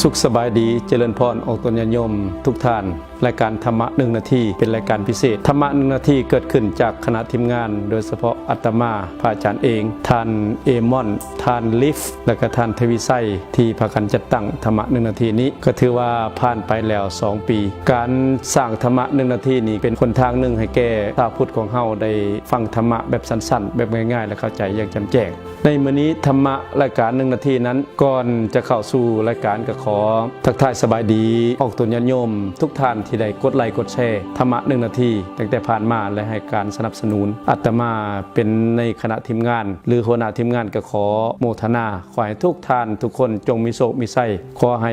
ສຸກສະບາຍດີ ຈະເລີນພອນອອກຕົນຍາດໂຍມທຸກທ່ານ. ລາຍການທຳມະໜຶ່ງນາທີ ເປັນລາຍການພິເສດ. ທຳມະໜຶ່ງນາທີເກີດຂຶ້ນຈາກຄະນະທີມງານ, ໂດຍສະເພາະອາດຕະມາ, ພະອາຈານເອງ, ທ່ານເອມອນ, ທ່ານລິຟ ແລະກະທ່ານທະວີໄຊ ທີ່ພາກັນຈັດຕັ້ງທຳມະໜຶ່ງນາທີນີ້. ກໍຖືວ່າຜ່ານໄປແລ້ວສອງປີ. ການສ້າງທຳມະໜຶ່ງນາທີນີ້ ເປັນຫົນທາງໜຶ່ງໃຫ້ແກ່ຊາວພຸດຂອງເຮົາໄດ້ຟັງທຳມະແບບສັ້ນໆ, ແບບງ່າຍໆ ແລະເຂົ້າໃຈຢ່າງແຈ່ມແຈ້ງ. ໃນມື້ນີ້ທຳມະລາຍການໜຶ່ງນາທີນັ້ນ, ກ່ອນຈະເຂົ້າສູ່ລາຍການ ກໍຂໍທັກທາຍສະບາຍດີອອກຕົນຍາດໂຍມທຸກທ່ານທີ່ໄດ້ກົດໄລກົດແຊທຳມະໜຶ່ງນາທີຕັ້ງແຕ່ຜ່ານມາ ແລະໃຫ້ການສະໜັບສະໜູນອາດຕະມາເປັນໃນຄະນະທີມງານ ຫຼືຫົວໜ້າທີມງານ. ກໍຂໍໂມທະນາ ຂໍໃຫ້ທຸກທ່ານທຸກຄົນຈົ່ງມີໂຊກມີໄຊ. ຂໍໃຫ້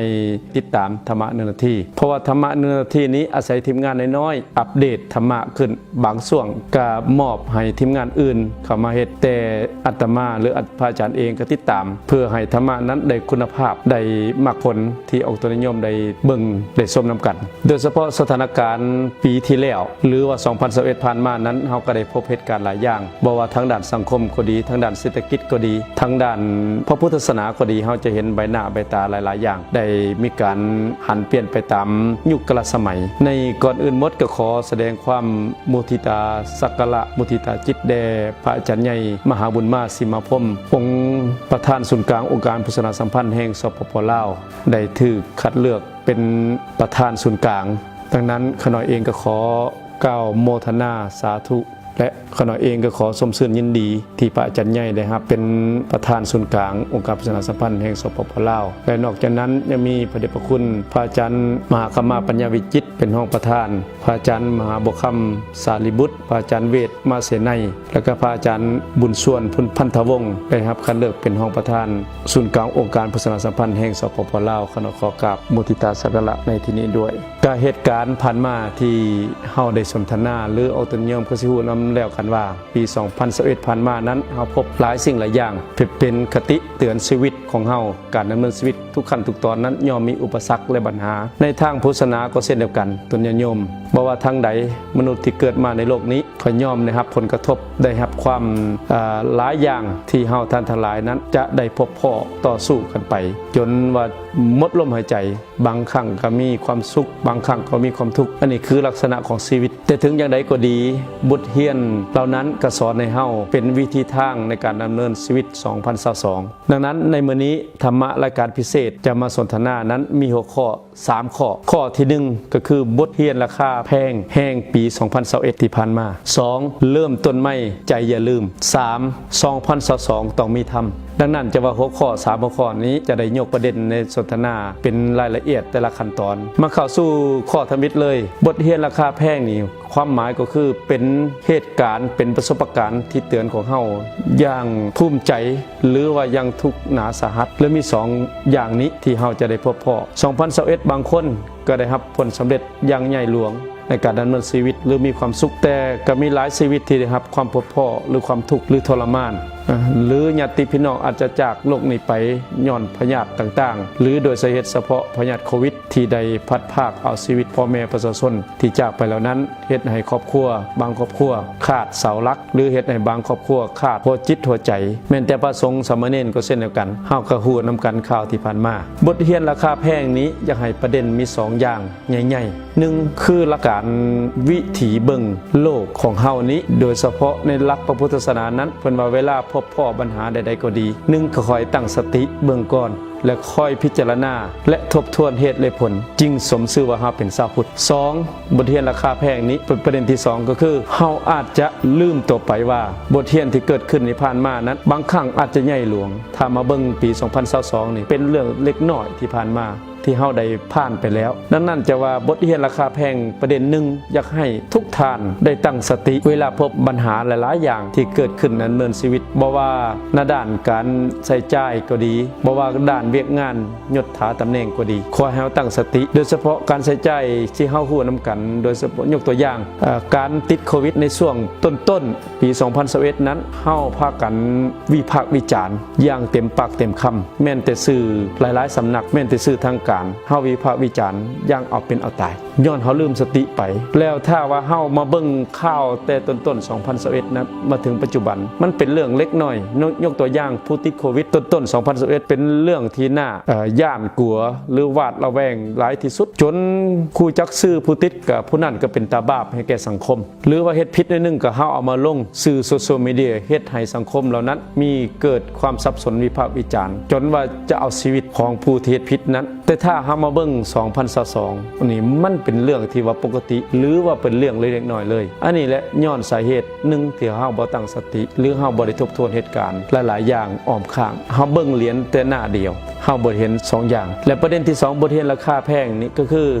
ຕິດຕາມທຳມະໜຶ່ງນາທີ ເພາະວ່າທຳມະໜຶ່ງນາທີນີ້ອາໄສທີມງານນ້ອຍໆ ອັບເດດທຳມະຂຶ້ນ. ບາງຊ່ວງກໍມອບໃຫ້ທີມງານອື່ນເຂົ້າມາເຮັດ, ແຕ່ອາດຕະມາ ຫຼື ອາ ພະອາຈານເອງກໍຕິດຕາມ ເພື່ອໃຫ້ທຳມະນັ້ນໄດ້ຄຸນນະພາບ, ໄດ້ມັກຜົນທີ່ອອກຕົນຍາດໂຍມໄດ້ເບິ່ງໄດ້ຊົມນຳກັນ. ໂດຍສະເພາະສະຖານະການປີທີ່ແລ້ວ ຫຼືວ່າສອງພັນຊາວເອັດຜ່ານມານັ້ນ, ເຮົາກໍໄດ້ພົບເຫດການຫຼາຍຢ່າງ, ບໍ່ວ່າທາງດ້ານສັງຄົມກໍດີ, ທາງດ້ານເສດຖະກິດກໍດີ, ທາງດ້ານພະພຸດທະສາສະໜາກໍດີ, ເຮົາຈະເຫັນໃບໜ້າໃບຕາຫຼາຍໆຢ່າງ ໄດ້ມີການຫັນປ່ຽນໄປຕາມຍຸກກາລະສະໄໝ. ໃນກ່ອນອື່ນໝົດກໍຂໍສະແດງຄວາມມຸທິຕາສັກກາລະມຸທິຕາຈິດແດ່ພະອາຈານໃຫຍ່ມະຫາບຸນມາ ສີມາພົມ ອົງປະທານສູນກາງອົງການພຸດທະສາສະໜາສຳພັນແຫ່ງ ສປປ ລາວ ໄດ້ຖືກຄັດເລືອກເປັນປະທານສູນກາງ. ດັ່ງນັ້ນ ຂ້ານ້ອຍເອງກໍຂໍກ່າວໂມທະນາສາທຸ ແລະ ຂ້ານ້ອຍເອງກໍຂໍຊົມຊື່ນຍິນດີທີ່ພະອາຈານໃຫຍ່ໄດ້ຮັບເປັນປະທານສູນກາງອົງການພຸດທະສາສະໜາສຳພັນແຫ່ງ ສປປ ລາວ ແລະ ນອກຈາກນັ້ນຍັງມີພະເດດພະຄຸນພະອາຈານມະຫາຄຳມາ ປັນຍາວິຈິດ ເປັນຮອງປະທານ, ພະອາຈານມະຫາບົວຄຳ ສາລີບຸດ, ພະອາຈານເວດ ມາເສໄນ ແລະ ກະພະອາຈານບຸນຊວນ ພຸນພັນທະວົງ ໄດ້ຮັບຄັດເລືອກເປັນຮອງປະທານສູນກາງອົງການພຸດທະສາສະໜາສຳພັນແຫ່ງ ສປປ ລາວ. ຂ້ານ້ອຍຂໍກາບມຸທິຕາສັກກາລະໃນທີ່ນີ້ດ້ວຍ. ກະເຫດການຜ່ານມາທີ່ເຮົາໄດ້ສົນທະນາ ຫຼື ອອກຕົນຍາດໂຍມກໍຊິຮູ້ນຳແລ້ວກັນວ່າ ປີສອງພັນຊາວເອັດຜ່ານມານັ້ນ ເຮົາພົບຫຼາຍສິ່ງຫຼາຍຢ່າງ ເປັນຄະຕິເຕືອນຊີວິດຂອງເຮົາ. ການດຳເນີນຊີວິດທຸກຂັ້ນທຸກຕອນນັ້ນ ຍ່ອມມີອຸປະສັກ ແລະ ບັນຫາ. ໃນທາງພຸດທະສາສະໜາກໍເຊັ່ນດຽວກັນ ຕົນຍາດໂຍມ, ບໍ່ວ່າທາງໃດ, ມະນຸດທີ່ເກີດມາໃນໂລກນີ້ ກໍຍ່ອມໄດ້ຮັບຜົນກະທົບ, ໄດ້ຮັບຄວາມ, ເອີ, ຫຼາຍຢ່າງທີ່ເຮົາທ່ານທັງຫຼາຍນັ້ນຈະໄດ້ພົບພໍ້ຕໍ່ສູ້ກັນໄປ ຈົນວ່າໝົດລົມຫາຍໃຈ. ບາງຄັ້ງກໍມີຄວາມສຸກ, ບາງຄັ້ງກໍມີຄວາມທຸກ. ອັນນີ້ຄືລັກສະນະຂອງຊີວິດ. ແຕ່ເຖິງຢ່າງໃດກໍດີ, ບົດຮຽນເຫຼົ່ານັ້ນກໍສອນໃຫ້ເຮົາເປັນວິທີທາງໃນການດຳເນີນຊີວິດສອງພັນຊາວສອງ. ດັ່ງນັ້ນ, ໃນມື້ນີ້ ທຳມະລາຍການພິເສດຈະມາສົນທະນານັ້ນມີຫົວຂໍ້ສາມຂໍ້. ຂໍ້ທີໜຶ່ງ ກໍຄືບົດຮຽນລາຄາແພງແຫ່ງປີສອງພັນຊາວເອັດທີ່ຜ່ານມາ. ສອງ ເລີ່ມຕົ້ນໃໝ່ ໃຈຢ່າລືມ. ສາມ ສອງພັນຊາວສອງຕ້ອງມີທຳ. ດັ່ງນັ້ນ ຈະວ່າຫົວຂໍ້ສາມຫົວຂໍ້ນີ້ຈະໄດ້ຍົກປະເດັນໃນສົນທະນາເປັນລາຍລະອຽດແຕ່ລະຂັ້ນຕອນ. ມາເຂົ້າສູ່ຂໍ້ທຳອິດເລີຍ. ບົດຮຽນລາຄາແພງນີ້ ຄວາມໝາຍກໍຄືເປັນເຫດການ, ເປັນປະສົບປະການທີ່ເຕືອນຂອງເຮົາຢ່າງພູມໃຈ ຫຼືວ່າຢ່າງທຸກໜາສາຫັດ ແລະ ມີສອງຢ່າງນີ້ທີ່ເຮົາຈະໄດ້ພົບພໍ້. ສອງພັນຊາວເອັດບາງຄົນກໍໄດ້ຮັບຜົນສຳເລັດຢ່າງໃຫຍ່ຫຼວງໃນການດຳເນີນຊີວິດ ຫຼື ມີຄວາມສຸກ, ແຕ່ກໍມີຫຼາຍຊີວິດທີ່ໄດ້ຮັບຄວາມພົບພໍ້ ຫຼື ຄວາມທຸກ ຫຼື ທໍລະມານ, ຫຼື ຍາດຕິພີ່ນ້ອງອາດຈະຈາກໂລກນີ້ໄປຍ້ອນພະຍາດຕ່າງໆ ຫຼື ໂດຍສາເຫດສະເພາະພະຍາດໂຄວິດ ທີ່ໄດ້ພັດພາກເອົາຊີວິດພໍ່ແມ່ປະຊາຊົນທີ່ຈາກໄປເຫຼົ່ານັ້ນ ເຮັດໃຫ້ຄອບຄົວບາງຄອບຄົວຂາດເສົາຫຼັກ ຫຼື ເຮັດໃຫ້ບາງຄອບຄົວຂາດຫົວຈິດຫົວໃຈ. ແມ່ນແຕ່ພະສົງສາມະເນນກໍເຊັ່ນດຽວກັນ, ເຮົາກໍຮູ້ນຳກັນຂ່າວທີ່ຜ່ານມາ. ບົດຮຽນລາຄາແພງນີ້ຢາກໃຫ້ປະເດັນມີສອງຢ່າງໃຫຍ່ໆ. ໜຶ່ງ ຄືຫຼັກການວິຖີເບິ່ງໂລກຂອງເຮົານີ້, ໂດຍສະເພາະໃນຫຼັກພະພຸດທະສາສະໜານັ້ນ ເພິ່ນວ່າເວລາພົບພໍ້ບັນຫາໃດໆກໍດີ, ໜຶ່ງ ກໍຄອຍຕັ້ງສະຕິເບິ່ງກ່ອນ ແລະ ຄ່ອຍພິຈາລະນາ ແລະ ທົບທວນເຫດ ແລະ ຜົນ, ຈຶ່ງສົມຊື່ວ່າເຮົາເປັນຊາວພຸດ. ສອງ ບົດຮຽນລາຄາແພງນີ້ ປະ ປະເດັນທີສອງ ກໍຄື ເຮົາອາດຈະລືມຕົວໄປວ່າ ບົດຮຽນທີ່ເກີດຂຶ້ນໃນຜ່ານມານັ້ນ ບາງຄັ້ງອາດຈະໃຫຍ່ຫຼວງ. ຖ້າມາເບິ່ງປີສອງພັນຊາວສອງນີ້ ເປັນເລື່ອງເລັກນ້ອຍທີ່ຜ່ານມາ ທີ່ເຮົາໄດ້ຜ່ານໄປແລ້ວ. ດັ່ງນັ້ນ ຈະວ່າບົດຮຽນລາຄາແພງປະເດັນໜຶ່ງ ຢາກໃຫ້ທຸກທ່ານໄດ້ຕັ້ງສະຕິ ເວລາພົບບັນຫາຫຼາຍໆຢ່າງທີ່ເກີດຂຶ້ນໃນດຳເນີນຊີວິດ, ບໍ່ວ່າໃນດ້ານການໃຊ້ຈ່າຍກໍດີ, ບໍ່ວ່າດ້ານວຽກງານ, ຍົດຖາຕຳແໜ່ງກໍດີ, ຂໍໃຫ້ເຮົາຕັ້ງສະຕິ, ໂດຍສະເພາະການໃຊ້ຈ່າຍທີ່ເຮົາຮູ້ນຳກັນ, ໂດຍສະເພາະ ຍົກຕົວຢ່າງ, ເອີ, ການຕິດໂຄວິດໃນຊ່ວງຕົ້ນໆ ປີສອງພັນຊາວເອັດນັ້ນ ເຮົາພາກັນວິພາກວິຈານຢ່າງເຕັມປາກເຕັມຄຳ, ແມ່ນແຕ່ສື່ຫຼາຍໆສຳນັກ, ແມ່ນແຕ່ສື່ທາງການ ານ ເຮົາວິພາກວິຈານຢ່າງເອົາເປັນເອົາຕາຍ ຍ້ອນເຮົາລືມສະຕິໄປ. ແລ້ວຖ້າວ່າເຮົາມາເບິ່ງຂ່າວແຕ່ຕົ້ນໆ ສອງພັນຊາວເອັດ ນະ ມາເຖິງປັດຈຸບັນ ມັນເປັນເລື່ອງເລັກນ້ອຍ. ຍົກ ຍົກຕົວຢ່າງຜູ້ຕິດໂຄວິດຕົ້ນໆ ສອງພັນຊາວເອັດ ເປັນເລື່ອງທີ່ໜ້າ ເອີ ຢ້ານກົວ ຫຼື ຫວາດລະແວງຫຼາຍທີ່ສຸດ ຈົນຮູ້ຈັກຊື່ຜູ້ຕິດ ກໍຜູ້ນັ້ນກໍເປັນຕາບາບໃຫ້ແກ່ສັງຄົມ. ຫຼືວ່າເຮັດຜິດໜ້ອຍໜຶ່ງກໍເຮົາເອົາມາລົງສື່ໂຊຊຽວມີເດຍ ເຮັດໃຫ້ສັງຄົມເຫຼົ່ານັ້ນມີເກີດຄວາມສັບສົນວິພາກວິຈານ ຈົນວ່າຈະເອົາຊີວິດຂອງຜູ້ທີ່ເຮັດຜິດນັ້ນ. ແຕ່ຖ້າເຮົາມາເບິ່ງ ສອງພັນຊາວສອງ ອັນນີ້ມັນເປັນເລື່ອງທີ່ວ່າປົກກະຕິ ຫຼືວ່າເປັນເລື່ອງເລັກໆນ້ອຍໆເລີຍ. ອັນນີ້ແຫຼະຍ້ອນສາເຫດໜຶ່ງທີ່ເຮົາບໍ່ຕັ້ງສະຕິ ຫຼືເຮົາບໍ່ໄດ້ທົບທວນເຫດການຫຼາຍໆຢ່າງອ້ອມຂ້າງ. ເຮົາເບິ່ງຫຼຽນແຕ່ໜ້າດຽວ ເຮົາບໍ່ເຫັນສອງຢ່າງ. ແລະປະເດັນທີສອງ ບົດຮຽນລາຄາແພງນີ້ກໍຄື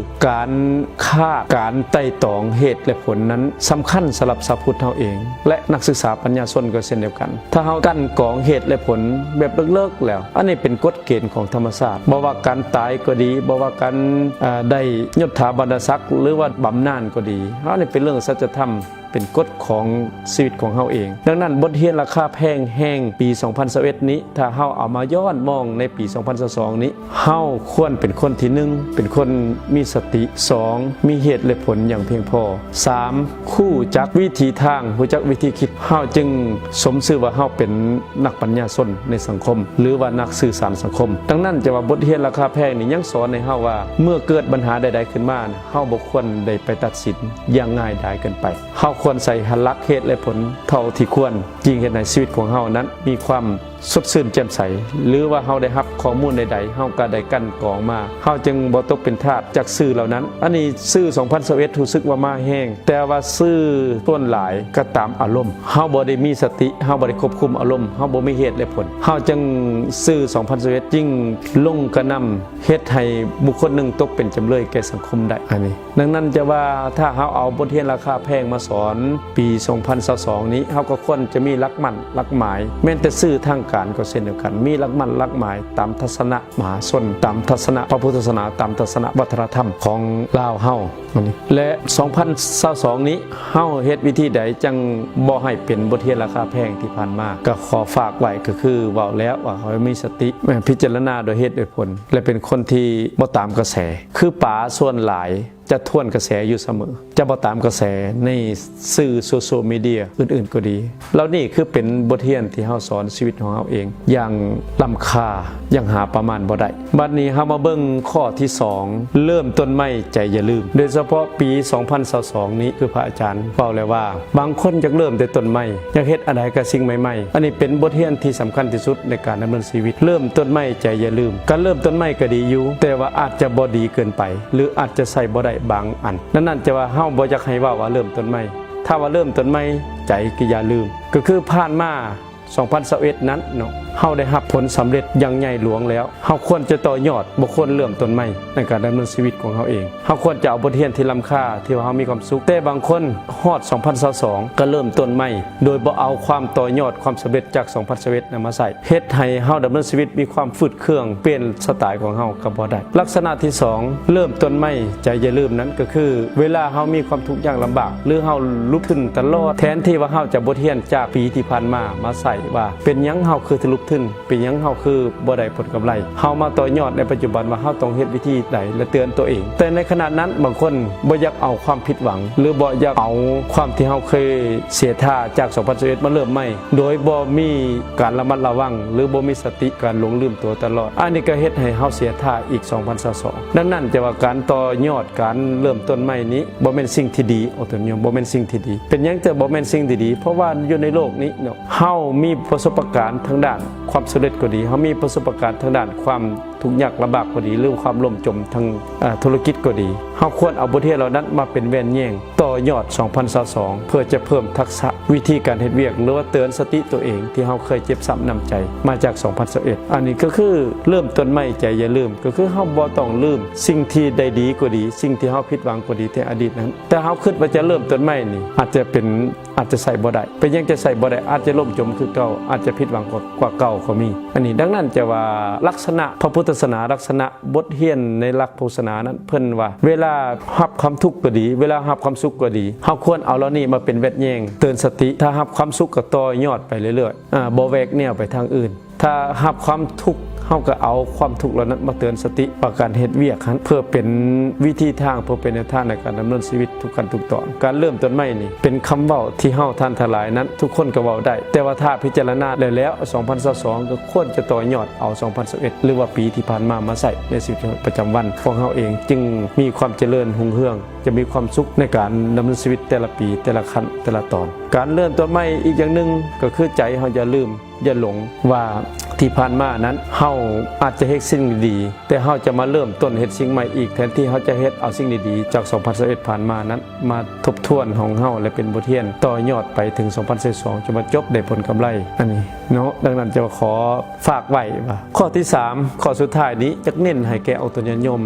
ການຄາດ ການໄຕ່ຕອງເຫດແລະຜົນນັ້ນສຳຄັນສຳລັບຊາວພຸດເຮົາເອງ ແລະນັກສຶກສາປັນຍາຊົນກໍເຊັ່ນດຽວກັນ. ຖ້າເຮົາກັ່ນກອງເຫດແລະຜົນແບບເລິກໆແລ້ວ ອັນນີ້ເປັນກົດເກນຂອງທຳມະຊາດ. ບໍ່ວ່າການຕາຍກໍດີ ບໍ່ວ່າການ ເອີ ໄດ້ຍົດຖາບັນດາສັກ ຫຼືວ່າບຳນານກໍດີ ອັນນີ້ເປັນເລື່ອງສັດຈະທຳ ເປັນກົດຂອງຊີວິດຂອງເຮົາເອງ. ດັ່ງນັ້ນ ບົດຮຽນລາຄາແພງແຫ່ງປີສອງພັນຊາວເອັດນີ້ ຖ້າເຮົາເອົາມາຍ້ອນມອງໃນປີສອງພັນຊາວສອງນີ້ ເຮົາຄວນເປັນຄົນທີໜຶ່ງ ເປັນຄົນມີສະຕິ, ສອງ ມີເຫດແລະຜົນຢ່າງພຽງພໍ, ສາມ ຮູ້ຈັກວິທີທາງ, ຮູ້ຈັກວິທີຄິດ, ເຮົາຈຶ່ງສົມຊື່ວ່າເຮົາເປັນນັກປັນຍາຊົນໃນສັງຄົມ ຫຼືວ່ານັກສື່ສານສັງຄົມ. ດັ່ງນັ້ນ ຈະວ່າບົດຮຽນລາຄາແພງນີ້ຍັງສອນໃຫ້ເຮົາວ່າ ເມື່ອເກີດບັນຫາໃດໆຂຶ້ນມາ ເຮົາບໍ່ຄວນໄດ້ໄປຕັດສິນຢ່າງງ່າຍດາຍເກີນໄປ. ເຮົາຄວນໃສ່ຫຼັກເຫດແລະຜົນເທົ່າທີ່ຄວນ ຈຶ່ງເຮັດໃຫ້ຊີວິດຂອງເຮົານັ້ນມີຄວາມສົດຊື່ນແຈ່ມໃສ ຫຼືວ່າເຮົາໄດ້ຮັບຂໍ້ມູນໃດໆ ເຮົາກໍໄດ້ກັ່ນກອງມາ ເຮົາຈຶ່ງບໍ່ຕົກເປັນທາດຈາກສື່ເຫຼົ່ານັ້ນ. ອັນນີ້ສື່ສອງພັນຊາວເອັດ ຮູ້ສຶກວ່າມາແຮງ ແຕ່ວ່າສື່ສ່ວນຫຼາຍກໍຕາມອາລົມ ເຮົາບໍ່ໄດ້ມີສະຕິ ເຮົາບໍ່ໄດ້ຄວບຄຸມອາລົມ ເຮົາບໍ່ມີເຫດແລະຜົນ ເຮົາຈຶ່ງ ສື່ສອງພັນຊາວເອັດ ຈຶ່ງລົງກະໜ່ຳ ເຮັດໃຫ້ບຸກຄົນໜຶ່ງຕົກເປັນຈຳເລີຍແກ່ສັງຄົມໄດ້. ອັນນີ້ ດັ່ງນັ້ນ ຈະວ່າຖ້າເຮົາເອົາບົດຮຽນລາຄາແພງມາສອນປີສອງພັນຊາວສອງນີ້ ເຮົາກໍຄວນຈະມີຫຼັກໝັ້ນຫຼັກໝາຍ ແມ່ນແຕ່ສື່ທາງການກໍເຊັ່ນດຽວກັນ ມີຫຼັກໝັ້ນຫຼັກໝາຍຕາມທັດສະນະມະຫາຊົນ ຕາມທັດສະນະພະພຸດທະສາສະໜາ ຕາມທັດສະນະວັດທະນະທຳຂອງລາວເຮົາ. ແລະ ສອງພັນຊາວສອງນີ້ ເຮົາເຮັດວິທີໃດຈັ່ງບໍ່ໃຫ້ເປັນບົດຮຽນລາຄາແພງທີ່ຜ່ານມາ? ກໍຂໍຝາກໄວ້ ກໍຄືເວົ້າແລ້ວວ່າເຮົາມີສະຕິ ພິຈາລະນາໂດຍເຫດໂດຍຜົນ ແລະ ເປັນຄົນທີ່ບໍ່ຕາມກະແສ ຄືປາສ່ວນຫຼາຍຈະທວນກະແສຢູ່ສະເໝີ ຈະບໍ່ຕາມກະແສໃນສື່ໂຊຊຽວມີເດຍອື່ນໆກໍດີ. ເຫຼົ່ານີ້ຄືເປັນບົດຮຽນທີ່ເຮົາສອນຊີວິດຂອງເຮົາເອງຢ່າງລ້ຳຄ່າ ຢ່າງຫາປະມານບໍ່ໄດ້. ບັດນີ້ເຮົາມາເບິ່ງຂໍ້ທີສອງ ເລີ່ມຕົ້ນໃໝ່ໃຈຢ່າລືມ. ໂດຍສະເພາະປີສອງພັນຊາວສອງນີ້ ຄືພະອາຈານເວົ້າແລ້ວວ່າ ບາງຄົນຢາກເລີ່ມແຕ່ຕົ້ນໃໝ່ ຢາກເຮັດອັນໃດກໍສິ່ງໃໝ່ໆ. ອັນນີ້ເປັນບົດຮຽນທີ່ສຳຄັນທີ່ສຸດໃນການດຳເນີນຊີວິດ. ເລີ່ມຕົ້ນໃໝ່ໃຈຢ່າລືມ. ການເລີ່ມຕົ້ນໃໝ່ກໍດີຢູ່ ແຕ່ວ່າອາດຈະບໍ່ດີເກີນໄປ ຫຼືອາດຈະໃຊ້ບໍ່ໄດ້ບາງອັນ. ດັ່ງນັ້ນ ຈະວ່າເຮົາບໍ່ຢາກໃຫ້ເວົ້າວ່າເລີ່ມຕົ້ນໃໝ່. ຖ້າວ່າເລີ່ມຕົ້ນໃໝ່ ໃຈກໍຢ່າລືມ. ກໍຄືຜ່ານມາ ສອງພັນຊາວເອັດນັ້ນເນາະ ເຮົາໄດ້ຮັບຜົນສຳເລັດຢ່າງໃຫຍ່ຫຼວງແລ້ວ ເຮົາຄວນຈະຕໍ່ຍອດ ບໍ່ຄວນເລີ່ມຕົ້ນໃໝ່ໃນການດຳເນີນຊີວິດຂອງເຮົາເອງ. ເຮົາຄວນຈະເອົາບົດຮຽນທີ່ລ້ຳຄ່າ ທີ່ວ່າເຮົາມີຄວາມສຸກ. ແຕ່ບາງຄົນຮອດສອງພັນຊາວສອງ ກໍເລີ່ມຕົ້ນໃໝ່ ໂດຍບໍ່ເອົາຄວາມຕໍ່ຍອດ ຄວາມສຳເລັດຈາກສອງພັນຊາວເອັດນັ້ນມາໃຊ້ ເຮັດໃຫ້ເຮົາດຳເນີນຊີວິດມີຄວາມຝືດເຄືອງ ປ່ຽນສະໄຕຂອງເຮົາກໍບໍ່ໄດ້. ລັກສະນະທີສອງ ເລີ່ມຕົ້ນໃໝ່ໃຈຢ່າລືມນັ້ນ ກໍຄືເວລາເຮົາມີຄວາມທຸກຍາກລຳບາກ ຫຼືເຮົາຫຼຸບທຶນຕະຫຼອດ ແທນທີ່ວ່າເຮົາຈະບົດຮຽນຈາກປີທີ່ຜ່ານມາ ມາໃຊ້ວ່າເປັນຫຍັງເຮົາຄືຖືຫຼຸບທຶນ ເປັນຫຍັງເຮົາຄືບໍ່ໄດ້ຜົນກຳໄລ ເຮົາມາຕໍ່ຍອດໃນປັດຈຸບັນວ່າເຮົາຕ້ອງເຮັດວິທີໃດ ແລະ ເຕືອນຕົວເອງ. ແຕ່ໃນຂະນະນັ້ນ ບາງຄົນບໍ່ຢາກເອົາຄວາມຜິດຫວັງ ຫຼືບໍ່ຢາກເອົາຄວາມທີ່ເຮົາເຄີຍເສຍທ່າຈາກສອງພັນຊາວເອັດມາເລີ່ມໃໝ່ ໂດຍບໍ່ມີການລະມັດລະວັງ ຫຼືບໍ່ມີສະຕິ ການຫຼົງລືມຕົວຕະຫຼອດ. ອັນນີ້ກໍເຮັດໃຫ້ເຮົາເສຍທ່າອີກສອງພັນຊາວສອງ. ດັ່ງນັ້ນ ຈະວ່າການຕໍ່ຍອດ ການເລີ່ມຕົ້ນໃໝ່ນີ້ ບໍ່ແມ່ນສິ່ງທີ່ດີ ໂອ ຕົນຍອງ ບໍ່ແມ່ນສິ່ງທີ່ດີ. ເປັນຫຍັງຈະບໍ່ແມ່ນສິ່ງທີ່ດີ? ເພາະວ່າຢູ່ໃນໂລກນີ້ເນາະ ເຮົາມີປະສົບປະການທາງດ້ານຄວາມສຳເລັດກໍດີ ເຮົາມີປະສົບປະການທາງດ້ານຄວາມທຸກຍາກລຳບາກກໍດີ ຫຼືຄວາມລົ້ມຈົມທາງ ເອີ ທຸລະກິດກໍດີ ເຮົາຄວນເອົາບົດຮຽນເຫຼົ່ານັ້ນມາເປັນແວ່ນແຍງຕໍ່ຍອດສອງພັນຊາວສອງ ເພື່ອຈະເພີ່ມທັກສະວິທີການເຮັດວຽກ ຫຼືວ່າເຕືອນສະຕິຕົວເອງທີ່ເຮົາເຄີຍເຈັບຊ້ຳນ້ຳໃຈມາຈາກສອງພັນຊາວເອັດ. ອັນນີ້ກໍຄືເລີ່ມຕົ້ນໃໝ່ໃຈຢ່າລືມ ກໍຄືເຮົາບໍ່ຕ້ອງລືມສິ່ງທີ່ໄດ້ດີກໍດີ ສິ່ງທີ່ເຮົາຜິດຫວັງກໍດີແຕ່ອະດີດນັ້ນ. ແຕ່ເຮົາຄິດວ່າຈະເລີ່ມຕົ້ນໃໝ່ນີ້ ອາດຈະເປັນ ອາດຈະໃຊ້ບໍ່ໄດ້. ເປັນຫຍັງຈະໃຊ້ບໍ່ໄດ້? ອາດຈະລົ້ມຈົມຄືເກົ່າ ອາດຈະຜິດຫວັງກວ່າ ກວ່າເກົ່າກໍມີ. ອັນນີ້ ດັ່ງນັ້ນ ຈະວ່າລັກສະນະພະພຸດທະສາສະໜາ ລັກສະນະບົດຮຽນໃນຫຼັກພຸດທະສາສະໜານັ້ນ ເພິ່ນວ່າເວລາຮັບຄວາມທຸກກໍດີ ເວລາຮັບຄວາມສຸກກໍດີ ເຮົາຄວນເອົາເຫຼົ່ານີ້ມາເປັນແວ່ນແຍງເຕືອນສະຕິ. ຖ້າຮັບຄວາມສຸກກໍຕໍ່ຍອດໄປເລື້ອຍໆ ອາ ບໍ່ແຫວກແນວໄປທາງອື່ນ. ຖ້າຮັບຄວາມທຸກ ເຮົາກໍເອົາຄວາມທຸກເຫຼົ່ານັ້ນມາເຕືອນສະຕິວ່າການເຮັດວຽກຫັ້ນ ເພື່ອເປັນວິທີທາງ ເພື່ອເປັນແນວທາງໃນການດຳເນີນຊີວິດທຸກຂັ້ນທຸກຕອນ. ການເລີ່ມຕົ້ນໃໝ່ນີ້ເປັນຄຳເວົ້າທີ່ເຮົາທ່ານທັງຫຼາຍນັ້ນທຸກຄົນກໍເວົ້າໄດ້, ແຕ່ວ່າຖ້າພິຈາລະນາແລ້ວໆ ສອງພັນຊາວສອງ ກໍຄວນຈະຕໍ່ຍອດເອົາ ສອງພັນຊາວເອັດ ຫຼືວ່າປີທີ່ຜ່ານມາມາໃຊ້ໃນຊີວິດປະຈຳວັນຂອງເຮົາເອງ, ຈຶ່ງມີຄວາມຈະເລີນຮຸ່ງເຮືອງ, ຈະມີຄວາມສຸກໃນການດຳເນີນຊີວິດແຕ່ລະປີ, ແຕ່ລະຂັ້ນ, ແຕ່ລະຕອນ. ການເລີ່ມຕົ້ນໃໝ່ອີກຢ່າງໜຶ່ງກໍຄືໃຈເຮົາຢ່າລືມ ຢ່າຫຼົງວ່າທີ່ຜ່ານມານັ້ນ ເຮົາອາດຈະເຮັດສິ່ງດີໆ ແຕ່ເຮົາຈະມາເລີ່ມຕົ້ນເຮັດສິ່ງໃໝ່ອີກ ແທນທີ່ເຮົາຈະເຮັດເອົາສິ່ງດີໆຈາກ ສອງພັນຊາວເອັດ ຜ່ານມານັ້ນ ມາທົບທວນຂອງເຮົາ ແລະ ເປັນບົດຮຽນຕໍ່ຍອດໄປເຖິງ ສອງພັນຊາວສອງ ຈະມາຈົບໄດ້ຜົນກຳໄລອັນນີ້ເນາະ. ດັ່ງນັ້ນ ຈະຂໍຝາກໄວ້ວ່າ ຂໍ້ທີສາມ ຂໍ້ສຸດທ້າຍນີ້ ຢາກເນັ້ນໃຫ້ແກ່ອອກຕົນຍາດໂຍມ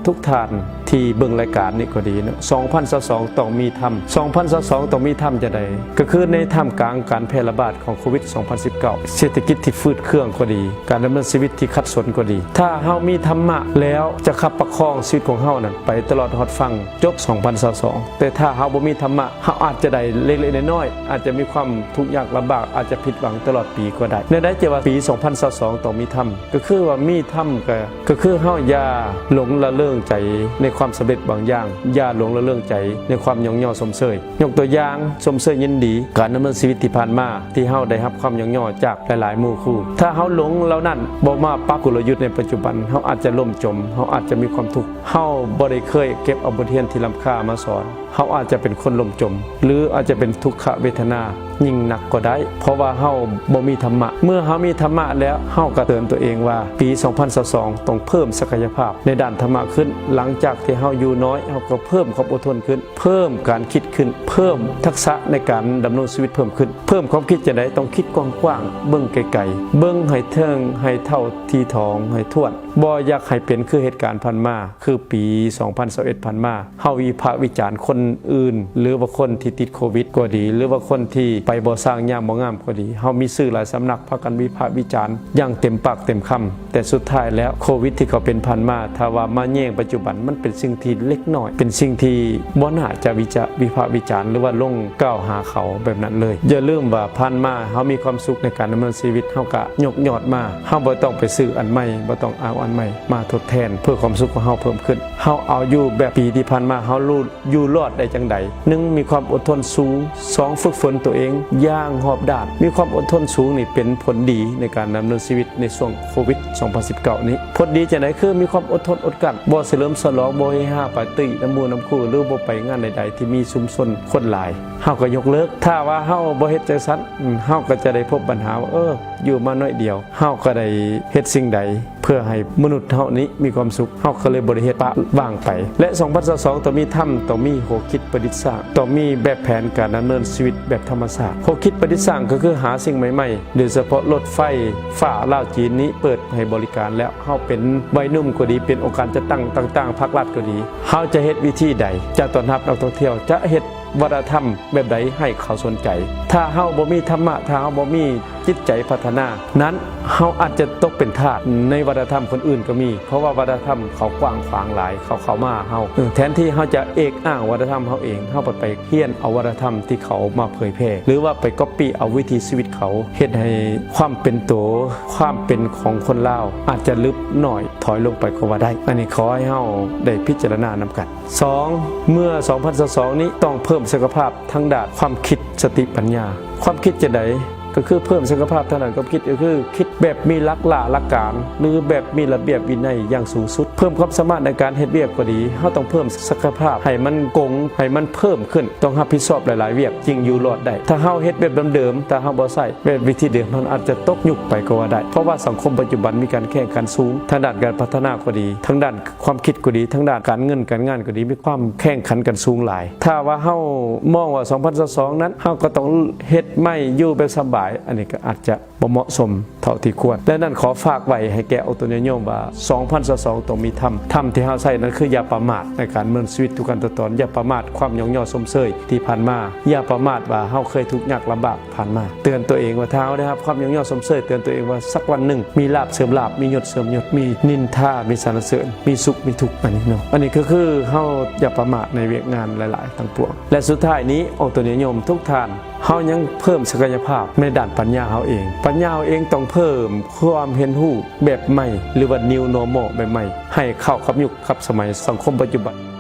ທຸກທ່ານ ທີ່ເບິ່ງລາຍການນີ້ກໍດີເນາະ, ສອງພັນຊາວສອງຕ້ອງມີທຳ. ສອງພັນຊາວສອງຕ້ອງມີທຳຈັ່ງໃດ? ກໍຄືໃນທ່າມກາງການແຜ່ລະບາດຂອງໂຄວິດ ສອງພັນສິບເກົ້າ ເສດຖະກິດທີ່ຝືດເຄືອງກໍດີ, ການດຳເນີນຊີວິດທີ່ຂັດສົນກໍດີ, ຖ້າເຮົາມີທຳມະແລ້ວ ຈະຂັບປະຄອງຊີວິດຂອງເຮົານັ້ນໄປຕະຫຼອດຮອດຝັ່ງຈົບ ສອງພັນຊາວສອງ. ແຕ່ຖ້າເຮົາບໍ່ມີທຳມະ, ເຮົາອາດຈະໄດ້ເລັກໆນ້ອຍໆ, ອາດຈະມີຄວາມທຸກຍາກລຳບາກ, ອາດຈະຜິດຫວັງຕະຫຼອດປີກໍໄດ້. ແນວໃດຈະວ່າປີ ສອງພັນຊາວສອງຕ້ອງມີທຳ? ກໍຄືວ່າມີທຳ ກໍ ກໍຄືເຮົາຢ່າຫຼົງລະເລີງໃຈໃນຄວາມສຳເລັດບາງຢ່າງ, ຢ່າຫຼົງລະເລີງໃຈໃນຄວາມຍ້ອງຍໍຊົມເຊີຍ. ຍົກຕົວຢ່າງ, ຊົມເຊີຍຍິນດີການດຳເນີນຊີວິດທີ່ຜ່ານມາ ທີ່ເຮົາໄດ້ຮັບຄວາມຍ້ອງຍໍຈາກຫຼາຍໆໝູ່ຄູ່. ຖ້າເຮົາຫຼົງເຫຼົ່ານັ້ນ ບໍ່ມາປັບກົນລະຍຸດໃນປັດຈຸບັນ, ເຮົາອາດຈະລົ້ມຈົມ, ເຮົາອາດຈະມີຄວາມທຸກ. ເຮົາບໍ່ໄດ້ເຄີຍເກັບເອົາບົດຮຽນທີ່ລ້ຳຄ່າມາສອນ. ເຮົາອາດຈະເປັນຄົນລົ້ມຈົມ ຫຼື ອາດຈະເປັນທຸກຂະເວທະນາຍິ່ງໜັກກໍໄດ້, ເພາະວ່າເຮົາບໍ່ມີທຳມະ. ເມື່ອເຮົາມີທຳມະແລ້ວ, ເຮົາກໍເຕືອນຕົວເອງວ່າ ປີສອງພັນຊາວສອງຕ້ອງເພີ່ມສັກກະຍະພາບໃນດ້ານທຳມະຂຶ້ນ. ຫຼັງຈາກທີ່ເຮົາຢູ່ນ້ອຍ, ເຮົາກໍເພີ່ມຄວາມອົດທົນຂຶ້ນ, ເພີ່ມການຄິດຂຶ້ນ, ເພີ່ມທັກສະໃນການດຳລົງຊີວິດເພີ່ມຂຶ້ນ. ເພີ່ມຄວາມຄິດຈັ່ງໃດ? ຕ້ອງຄິດກວ້າງໆ, ເບິ່ງໄກໆ, ເບິ່ງໃຫ້ເຖິງ, ໃຫ້ເທົ່າ, ທີ່ຖອງ, ໃຫ້ຖ້ວນ. ບໍ່ຢາກໃຫ້ເປັນຄືເຫດການຜ່ານມາ, ຄືປີສອງພັນຊາວເອັດຜ່ານມາ. ເຮົາວິພາກວິຈານຄົນອື່ນ ຫຼືວ່າຄົນທີ່ຕິດໂຄວິດກໍດີ ຫຼືວ່າຄົນທີ່ໄປບໍ່ສ້າງ ຍ່າງບໍ່ງາມກໍດີ, ເຮົາມີສື່ຫຼາຍສຳນັກພາກັນວິພາກວິຈານຢ່າງເຕັມປາກເຕັມຄຳ. ແຕ່ສຸດທ້າຍແລ້ວ ໂຄວິດທີ່ເຂົາເປັນຜ່ານມາ, ຖ້າວ່າມາແຍງປັດຈຸບັນ, ມັນເປັນສິ່ງທີ່ເລັກນ້ອຍ, ເປັນສິ່ງທີ່ບໍ່ໜ້າຈະວິຈາ ວິພາກວິຈານ ຫຼືວ່າລົງກ່າວຫາເຂົາແບບນັ້ນເລີຍ. ຢ່າລືມວ່າຜ່ານມາເຮົາມີຄວາມສຸກໃນການດຳເນີນຊີວິດ, ເຮົາກະຍົກຍອດມາ. ເຮົາບໍ່ຕ້ອງໄປຊື້ອັນໃໝ່, ບໍ່ຕ້ອງເອົາອັນໃໝ່ມາທົດແທນ ເພື່ອຄວາມສຸກຂອງເຮົາເພີ່ມຂຶ້ນ. ເຮົາເອົາຢູ່ແບບປີທີ່ຜ່ານມາ ເຮົາຢູ່ລອດໄດ້ຈັ່ງໃດ? ໜຶ່ງ ມີຄວາມອົດທົນສູງ, ສອງ ຝຶກຝົນຕົວເອງຢ່າງຮອບດ້ານ. ມີຄວາມອົດທົນສູງນີ້ເປັນຜົນດີໃນການດຳເນີນຊີວິດໃນຊ່ວງໂຄວິດສອງພັນສິບເກົ້ານີ້. ຜົນດີຈັ່ງໃດ? ຄືມີຄວາມອົດທົນອົດກັ້ນ, ບໍ່ສະເຫຼີມສະຫຼອງ, ບໍ່ເຮຮາປາຕີ້ນຳໝູ່ນຳຄູ່ ຫຼື ບໍ່ໄປງານໃດໆທີ່ມີຊຸມຊົນຄົນຫຼາຍ, ເຮົາກໍຍົກເລີກ. ຖ້າວ່າເຮົາບໍ່ເຮັດຈັ່ງຊັ້ນ, ເຮົາກໍຈະໄດ້ພົບບັນຫາວ່າ ເອີ ຢູ່ມາໜ້ອຍດຽວ, ເຮົາກໍໄດ້ເຮັດສິ່ງໃດ ເພື່ອໃຫ້ມະນຸດເຮົານີ້ມີຄວາມສຸກ, ເຮົາກໍເລີຍບໍ່ໄດ້ເຮັດ, ປະວາງໄປ. ແລະ ສອງພັນຊາວສອງຕ້ອງມີທຳ, ຕ້ອງມີຫົວຄິດປະດິດສ້າງ, ຕ້ອງມີແບບແຜນການດຳເນີນຊີວິດແບບທຳມະຊາດ. ຫົວຄິດປະດິດສ້າງກໍຄືຫາສິ່ງໃໝ່ໆ, ໂດຍສະເພາະລົດໄຟຟ້າລາວຈີນນີ້ເປີດໃຫ້ບໍລິການແລ້ວ, ເຮົາເປັນໄວໜຸ່ມກໍດີ, ເປັນອົງການຈັດຕັ້ງຕ່າງໆ, ພາກລັດກໍດີ, ເຮົາຈະເຮັດວິທີໃດ ຈະຕ້ອນຮັບນັກທ່ອງທ່ຽວ, ຈະເຮັດ ວັດທະນະທຳແບບໃດໃຫ້ເຂົາສົນໃຈ. ຖ້າເຮົາບໍ່ມີທຳມະ, ຖ້າເຮົາບໍ່ມີຈິດໃຈພັດທະນານັ້ນ, ເຮົາອາດຈະຕົກເປັນທາດໃນວັດທະນະທຳຄົນອື່ນກໍມີ, ເພາະວ່າວັດທະນະທຳເຂົາກວ້າງຂວາງຫຼາຍ, ເຂົາເຂົ້າມາຫາເຮົາ. ເອີ, ແທນທີ່ເຮົາຈະເອກອ້າງວັດທະນະທຳເຮົາເອງ, ເຮົາໄປ ໄປຮຽນເອົາວັດທະນະທຳທີ່ເຂົາມາເຜີຍແຜ່, ຫຼືວ່າໄປກັອບປີ້ເອົາວິຖີຊີວິດເຂົາ, ເຮັດໃຫ້ຄວາມເປັນໂຕ, ຄວາມເປັນຂອງຄົນລາວອາດຈະລຶບໜ້ອຍຖອຍລົງໄປກໍວ່າໄດ້. ອັນນີ້ຂໍໃຫ້ເຮົາໄດ້ພິຈາລະນານຳກັນ. ສອງ, ເມື່ອສອງພັນຊາວສອງນີ້ຕ້ອງເພີ່ມສັກກະຍະພາບທາງດ້ານຄວາມຄິດ, ສະຕິ, ປັນຍາ. ຄວາມຄິດຈັ່ງໃດ? ກໍຄືເພີ່ມສັກກະຍະພາບທາງດ້ານຄວາມຄິດ, ກໍຄືຄິດແບບມີຫຼັກລ້າຫຼັກການ ຫຼື ແບບມີລະບຽບວິໄນຢ່າງສູງສຸດ. ເພີ່ມຄວາມສາມາດໃນການເຮັດວຽກກໍດີ, ເຮົາຕ້ອງເພີ່ມສັກກະຍະພາບໃຫ້ມັນກົງ, ໃຫ້ມັນເພີ່ມຂຶ້ນ, ຕ້ອງຮັບຜິດຊອບຫຼາຍໆວຽກ, ຈຶ່ງຢູ່ລອດໄດ້. ຖ້າເຮົາເຮັດແບບເດີມໆ, ຖ້າເຮົາບໍ່ໃຊ້ແບບວິທີເດີມ, ເຮົາອາດຈະຕົກຍຸກໄປກໍວ່າໄດ້, ເພາະວ່າສັງຄົມປັດຈຸບັນມີການແຂ່ງຂັນສູງ ທາງດ້ານການພັດທະນາກໍດີ, ທາງດ້ານຄວາມຄິດກໍດີ, ທາງດ້ານການເງິນການງານກໍດີ, ມີຄວາມແຂ່ງຂັນກັນສູງຫຼາຍ. ຖ້າວ່າເຮົາມອງວ່າສອງພັນຊາວສອງນັ້ນ ເຮົາກໍຕ້ອງເຮັດໃໝ່ຢູ່ແບບສະບາຍ, ອັນນີ້ກໍອາດຈະບໍ່ເໝາະສົມເທົ່າທີ່ຄວນ. ແລະ ນັ້ນຂໍຝາກໄວ້ໃຫ້ແກ່ອອກຕົນຍາດໂຍມວ່າ ສອງພັນຊາວສອງຕ້ອງມີທຳ. ທຳທີ່ເຮົາໃຊ້ນັ້ນຄືຢ່າປະໝາດໃນການດຳເນີນຊີວິດທຸກຂັ້ນທຸກຕອນ, ຢ່າປະໝາດຄວາມຍ້ອງຍໍຊົມເຊີຍທີ່ຜ່ານມາ, ຢ່າປະໝາດວ່າເຮົາເຄີຍທຸກຍາກລຳບາກ ຜ່ານມາ. ເຕືອນຕົວເອງວ່າ ຖ້າເຮົາໄດ້ຮັບຄວາມຍ້ອງຍໍຊົມເຊີຍ, ເຕືອນຕົວເອງວ່າ ສັກວັນໜຶ່ງມີລາບເສີມລາບ, ມີຍົດເສີມຍົດ, ມີນິນທາ, ມີສັນລະເສີນ, ມີສຸກ, ມີທຸກ, ອັນນີ້ເນາະ. ອັນນີ້ກໍຄືເຮົາຢ່າປະໝາດໃນວຽກງານຫຼາຍໆທັງປວງ. ແລະ ສຸດທ້າຍນີ້, ອອກຕົນຍາດໂຍມທຸກທ່ານ, ເຮົາຍັງເພີ່ມສັກກະຍະພາບໃນດ້ານປັນຍາເຮົາເອງ. ປັນຍາເຮົາເອງຕ້ອງເພີ່ມຄວາມຮຽນຮູ້ແບບໃໝ່ ຫຼືວ່າ New Normal ແບບໃໝ່ ໃຫ້ເຂົ້າກັບຍຸກກັບສະໄໝສັງຄົມປັດຈຸບັນ.